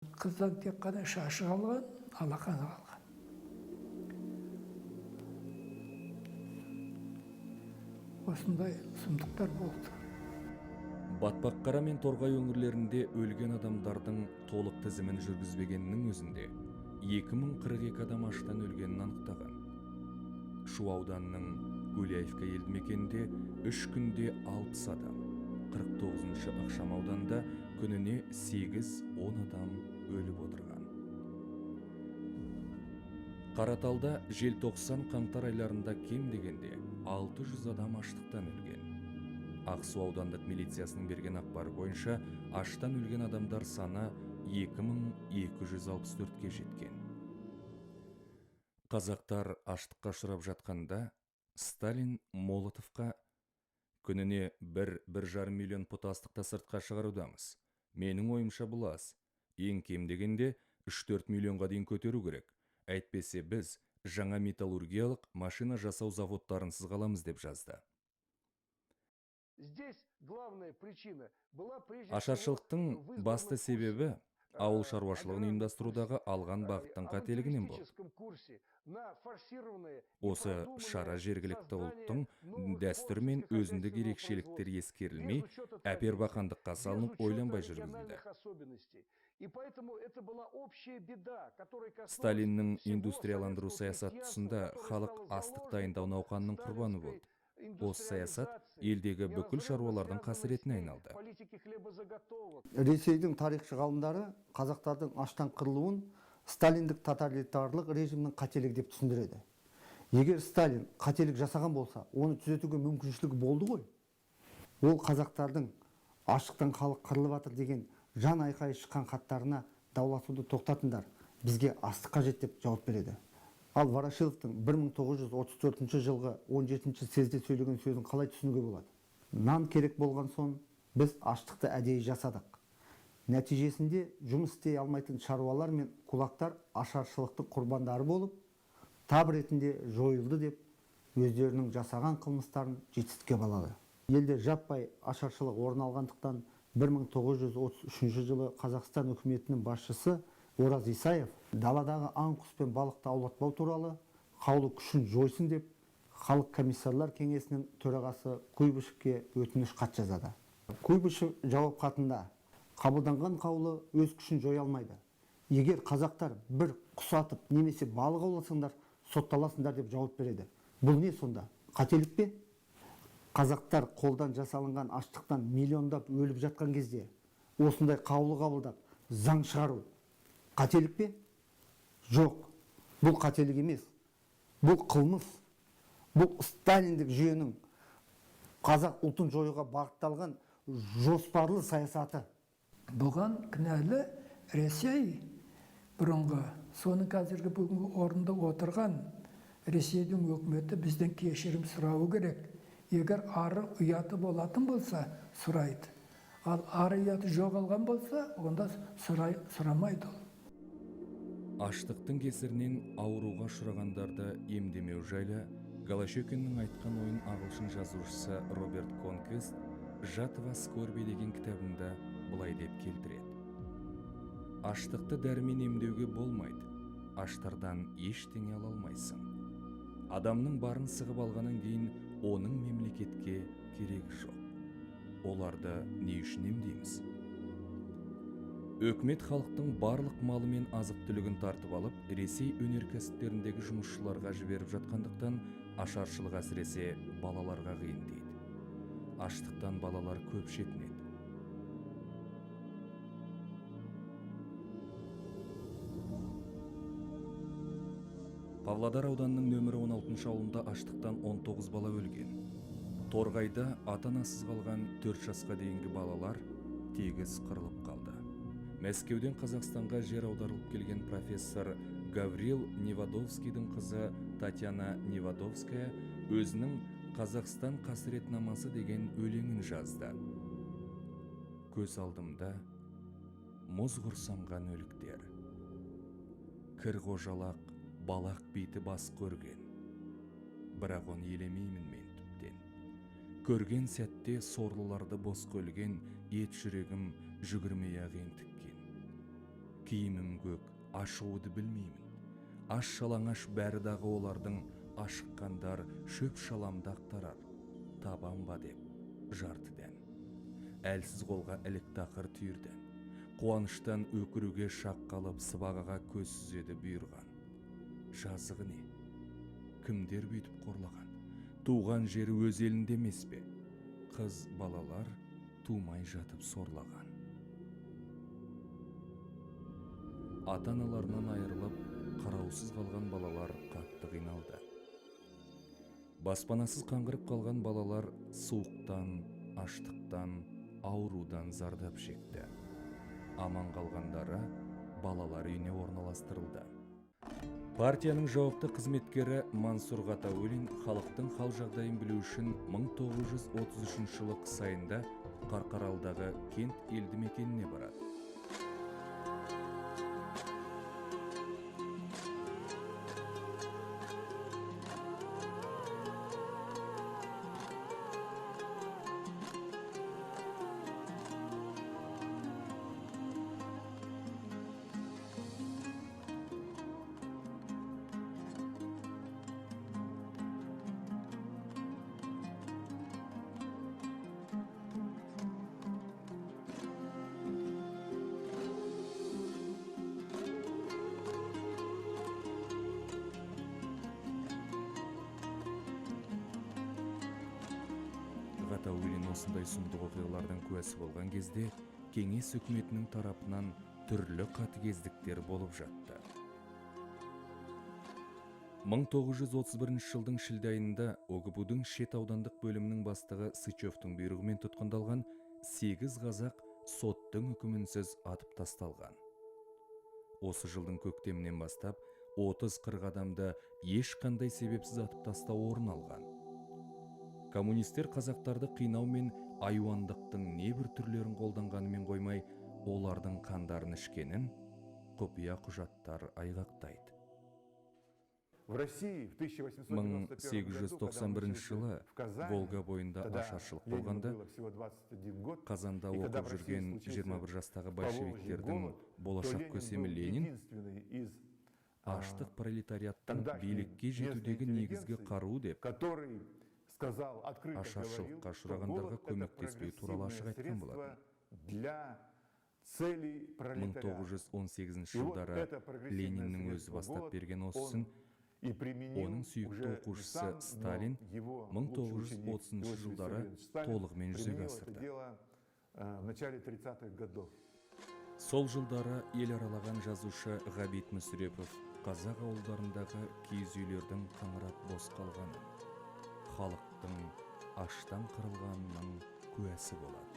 Қыздан тек қана шашы қалған, алақаны қалған. Осындай сұмдықтар болды. Батпаққара мен Торғай өңірлерінде өлген адамдардың толық тізімін жүргізбегеннің өзінде 2042 адам аштан өлгенін анықтаған. Шу ауданының Гуляевка елді мекенінде 3 күнде 60 адам, 49-шы ықшам ауданда күніне 8-10 адам өліп отырған. Қараталда желтоқсан қаңтар айларында кем дегенде 600 адам аштықтан өлген. Ақсу аудандық милициясының берген ақпары бойынша аштан өлген адамдар саны 2264-ке жеткен. Қазақтар аштыққа ұшырап жатқанда Сталин Молотовқа күніне 1-1,5 миллион пұт астықты сыртқа шығарудамыз. Менің ойымша бұл аз. Ең кем дегенде 3-4 миллионға дейін көтеру керек. Әйтпесе біз жаңа металлургиялық машина жасау заводтарынсыз қаламыз деп жазды. Ашаршылықтың басты себебі ауыл шаруашылығын ұйымдастырудағы алған бағыттың қателігінен болды. Осы шара жергілікті ұлттың дәстүрі мен өзіндік ерекшеліктері ескерілмей, әпербақандыққа салынып ойланбай жүргізілді. Сталиннің индустрияландыру саясаты тұсында халық астық дайындау науқанының құрбаны болды. Осы саясат елдегі бүкіл шаруалардың қасіретіне айналды. Ресейдің тарихшы ғалымдары қазақтардың аштан қырылуын сталиндік тоталитарлық режимнің қателігі деп түсіндіреді. Егер Сталин қателік жасаған болса, оны түзетуге мүмкіншілігі болды ғой. Ол қазақтардың аштықтан халық қырылып жатыр деген жан айқайы шыққан хаттарына дауласуды тоқтатыңдар, бізге астық қажет деп жауап береді. Ал Ворошиловтың 1934 жылғы 17 съезде сөйлеген сөзін қалай түсінуге болады? Нан керек болған соң біз аштықты әдейі жасадық. Нәтижесінде жұмыс істей алмайтын шаруалар мен кулактар ашаршылықтың құрбандары болып, таб ретінде жойылды деп өздерінің жасаған қылмыстарын жетістікке балады. Елде жаппай ашаршылық орын алғандықтан 1933 жылы Қазақстан үкіметінің басшысы Ораз Исаев даладағы аң құс пен балықты аулатпау туралы қаулы күшін жойсын деп Халық комиссарлар кеңесінің төрағасы Куйбышевке өтініш хат жазады. Куйбышев жауап хатында қабылданған қаулы өз күшін жоя алмайды. Егер қазақтар бір құс атып немесе балық ауласаңдар, сотталасыңдар деп жауап береді. Бұл не сонда? Қателік пе? Қазақтар қолдан жасалынған аштықтан миллиондап өліп жатқан кезде осындай қаулы қабылдап заң шығару қателік пе? Жоқ, бұл қателік емес. Бұл қылмыс. Бұл сталиндік жүйенің қазақ ұлтын жоюға бағытталған жоспарлы саясаты. Бұған кінәлі Ресей бұрынғы, соның қазіргі бүгінгі орында отырған Ресейдің өкіметі бізден кешірім сұрауы керек. Егер ары ұяты болатын болса, сұрайды. Ал ары ұяты жоғалған болса, онда сұрамайды ол. Аштықтың кесірінен ауруға ұшырағандарды емдемеу жайлы Голощекиннің айтқан ойын ағылшын жазушысы Роберт Конквист «Жатва скорби» деген кітабында былай деп келтіреді. Аштықты дәрімен емдеуге болмайды, аштардан ештеңе ала алмайсың. Адамның барын сығып алғаннан кейін оның мемлекетке керегі жоқ. Оларды не үшін емдейміз? Өкімет халықтың барлық малы мен азық-түлігін тартып алып, Ресей өнеркәсіптеріндегі жұмысшыларға жіберіп жатқандықтан ашаршылық әсіресе балаларға қиын дейді. Аштықтан балалар көп шетінеді. Павлодар ауданының нөмірі 16 ауылында аштықтан 19 бала өлген. Торғайда ата-анасыз қалған 4 жасқа дейінгі балалар тегіс қырылып қалды. Мәскеуден Қазақстанға жер аударылып келген профессор Гаврил Невадовскийдің қызы Татьяна Невадовская өзінің Қазақстан қасіретнамасы деген өлеңін жазды. Көз алдымда мұз құрсанған өліктер. Кір қожалақ балақ беті бас көрген. Бірақ оны елемеймін мен түптен. Көрген сәтте сорлыларды бос көлген ет жүрегім жүгірмей-ақ ентіккен. Киімім көк, ашығуды білмеймін. Аш жалаңаш бәрі дағы олардың, ашыққандар шөп шаламды ақтарар. Табам ба деп жарты дән. Әлсіз қолға ілік тақыр түйірден. Қуаныштан өкіруге шақ қалып, сыбағаға көз сүзеді бұйырған. Жазығы не? Кімдер бүйтіп қорлаған? Туған жері өз елінде емес пе? Қыз балалар тумай жатып сорлаған. Ата-аналарынан айырылып, қараусыз қалған балалар қатты қиналды. Баспанасыз қаңғырып қалған балалар суықтан, аштықтан, аурудан зардап шекті. Аман қалғандары балалар үйіне орналастырылды. Партияның жауапты қызметкері Мансұр Ғатаулин халықтың хал жағдайын білу үшін 1933 жылы қыс айында Қарқаралыдағы Кент елді мекеніне барады. Ғатаулин осындай сұмдық оқиғалардың куәсі болған кезде кеңес үкіметінің тарапынан түрлі қатыгездіктер болып жатты. 1931 жылдың шілде айында ОГПУ-дың Шет аудандық бөлімінің бастығы Сычевтің бұйрығымен тұтқындалған 8 қазақ соттың үкімінсіз атып тасталған. Осы жылдың көктемінен бастап 30-40 адамды ешқандай себепсіз атып тастау орын алған. Коммунистер қазақтарды қинау мен айуандықтың небір түрлерін қолданғанымен қоймай, олардың қандарын ішкенін құпия құжаттар айғақтайды. В России в 1891 1891 жылы Волга бойында ашаршылық болғанда, Қазанда оқып жүрген 21 жастағы большевиктердің болашақ көсемі Ленин аштық пролетариаттың билікке жетудегі негізгі қаруы деп ашаршылыққа ұшырағандарға көмектеспеу туралы ашық айтқан болатын. 1918 жылдары Лениннің өзі бастап берген осы ісін оның сүйікті оқушысы Сталин 1930 жылдары толығымен жүзеге асырды. Сол жылдары ел аралаған жазушы Ғабит Мүсірепов қазақ ауылдарындағы киіз үйлердің қаңырап бос қалғанын, халықтың аштан қырылғанының куәсі болады.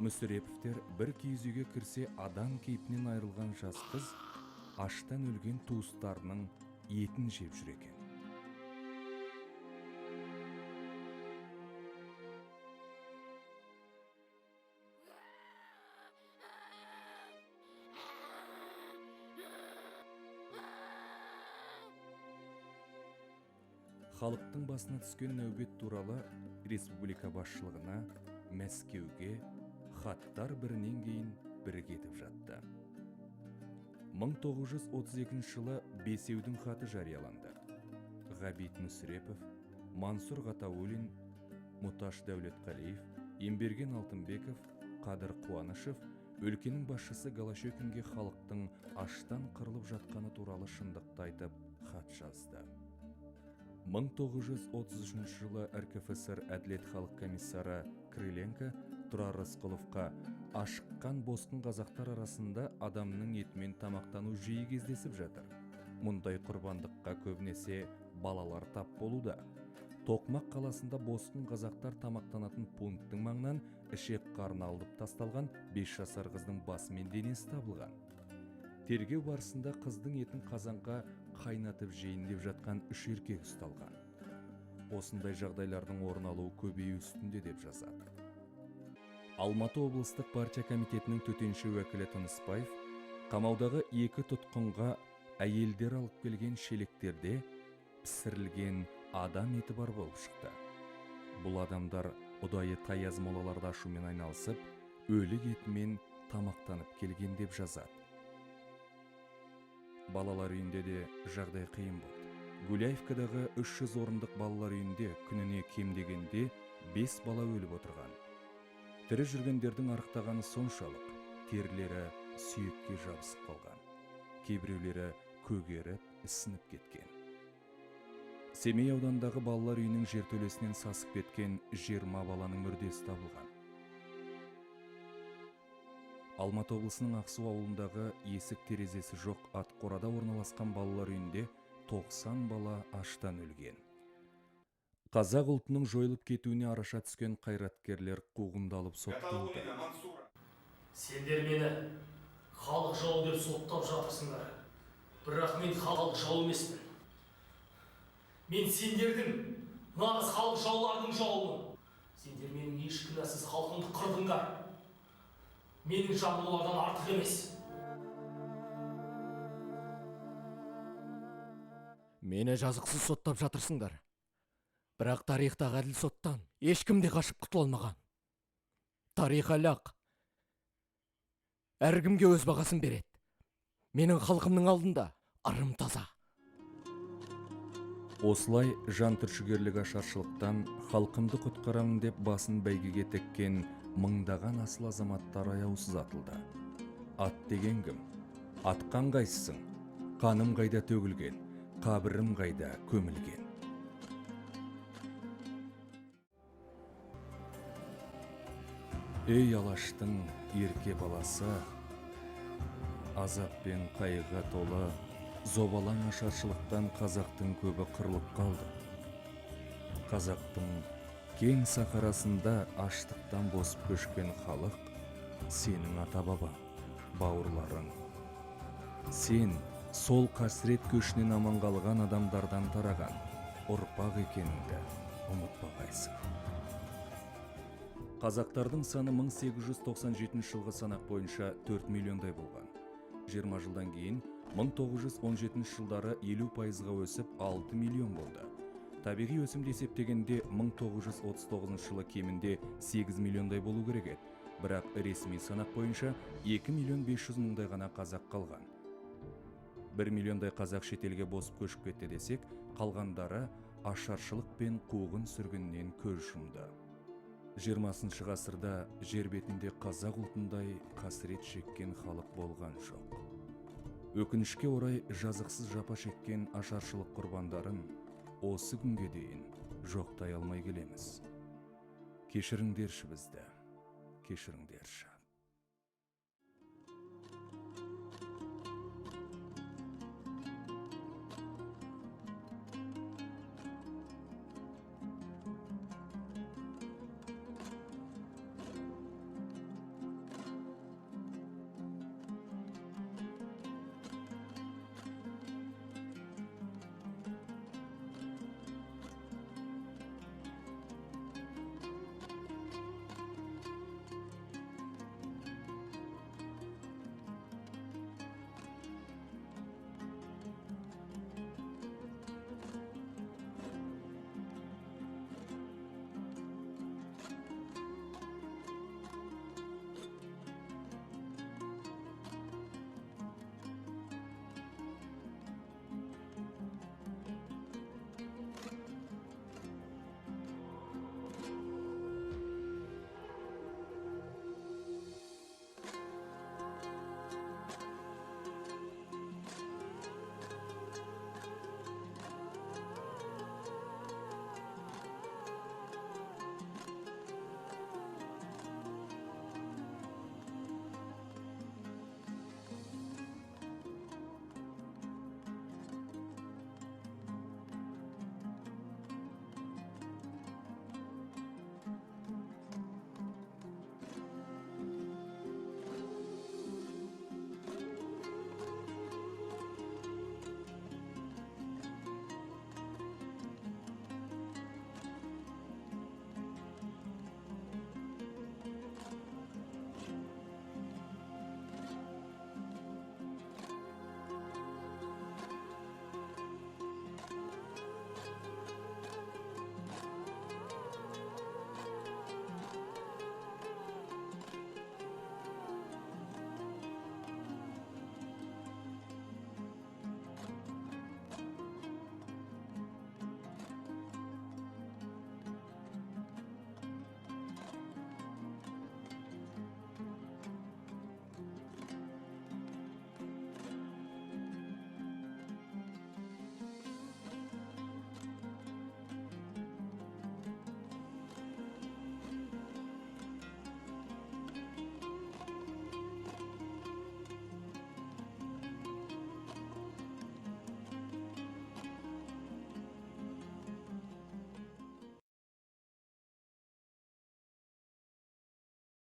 Мүсіреповтер бір киіз үйге кірсе, адам кейпінен айырылған жас қыз аштан өлген туыстарының етін жеп жүр екен. Халықтың басына түскен нәубет туралы республика басшылығына, Мәскеуге хаттар бірінен кейін бірі кетіп жатты. 1932 жылы бесеудің хаты жарияланды. Ғабит Мүсірепов, Мансұр Ғатаулин, Мұташ Дәулетқалиев, Емберген Алтынбеков, Қадыр Қуанышев өлкенің басшысы Голощекинге халықтың аштан қырылып жатқаны туралы шындықты айтып хат жазды. 1933 жылы РКФСР Әділет халық комиссары Крыленко Тұрар Рысқұловқа ашыққан босқын қазақтар арасында адамның етімен тамақтану жиі кездесіп жатыр. Мұндай құрбандыққа көбінесе балалар тап болуда. Тоқмақ қаласында босқын қазақтар тамақтанатын пункттің маңынан ішек қарны алып тасталған 5 жасар қыздың басы мен денесі табылған. Тергеу барысында қыздың етін қазанға қайнатып жейін деп жатқан 3 еркек ұсталған. Осындай жағдайлардың орын алуы көбею үстінде деп жазады. Алматы облыстық партия комитетінің төтенше уәкілі Тынысбаев қамаудағы 2 тұтқынға әйелдер алып келген шелектерде пісірілген адам еті бар болып шықты. Бұл адамдар ұдайы таяз молаларды ашумен айналысып, өлік етімен тамақтанып келген деп жазады. Балалар үйінде де жағдай қиын болды. Гуляевкадағы 300 орындық балалар үйінде күніне кем дегенде 5 бала өліп отырған. Тірі жүргендердің арықтағаны соншалық, терілері сүйекке жабысып қалған. Кейбіреулері көгеріп, ісініп кеткен. Семей ауданындағы балалар үйінің жертөлесінен сасып кеткен 20 баланың мүрдесі табылған. Алматы облысының Ақсу ауылындағы есік терезесі жоқ атқорада орналасқан балалар үйінде 90 бала аштан өлген. Қазақ ұлтының жойылып кетуіне араша түскен қайраткерлер қуғындалып сотталды. Сендер мені халық жауы деп соттап жатырсыңдар. Бірақ мен халық жауы емеспін. Мен сендердің нағыз халық жауларының жауымын. Сендер менің еш кінәсіз халқымды қырдыңдар. Менің жаным олардан артық емес. Мені жазықсыз соттап жатырсыңдар. Бірақ тарихтағы әділ соттан ешкім де қашып құтыла алмаған. Тарих әлі ақ. Әркімге өз бағасын береді. Менің халқымның алдында арым таза. Осылай жан түршігерлік ашаршылықтан халқымды құтқарамын деп басын бәйгеге тіккен мыңдаған асыл азаматтар аяусыз атылды. Ат деген кім? Атқан қайсысың? Қаным қайда төгілген? Қабірім қайда көмілген? Ей алаштың ерке баласы, азап пен қайғыға толы зобалаң ашаршылықтан қазақтың көбі қырылып қалды. Қазақтың кең сахарасында аштықтан босып көшкен халық сенің ата-бабаң, бауырларың. Сен сол қасірет көшінен аман қалған адамдардан тараған ұрпақ екеніңді ұмытпағайсың. Қазақтардың саны 1897 жылғы санақ бойынша 4 миллиондай болған. 20 жылдан кейін 1917 жылдары 50%-ға өсіп 6 миллион болды. Табиғи өсімді есептегенде 1939 жылы кемінде 8 миллиондай болу керек еді. Бірақ ресми санақ бойынша 2 миллион 500 мыңдай ғана қазақ қалған. 1 миллиондай қазақ шетелге босып көшіп кетті десек, қалғандары ашаршылық пен қуғын сүргіннен көз жұмды. 20 ғасырда жер бетінде қазақ ұлтындай қасірет шеккен халық болған жоқ. Өкінішке орай жазықсыз жапа шеккен ашаршылық құрбандарын осы күнге дейін жоқтай алмай келеміз. Кешіріңдерші бізді, кешіріңдерші.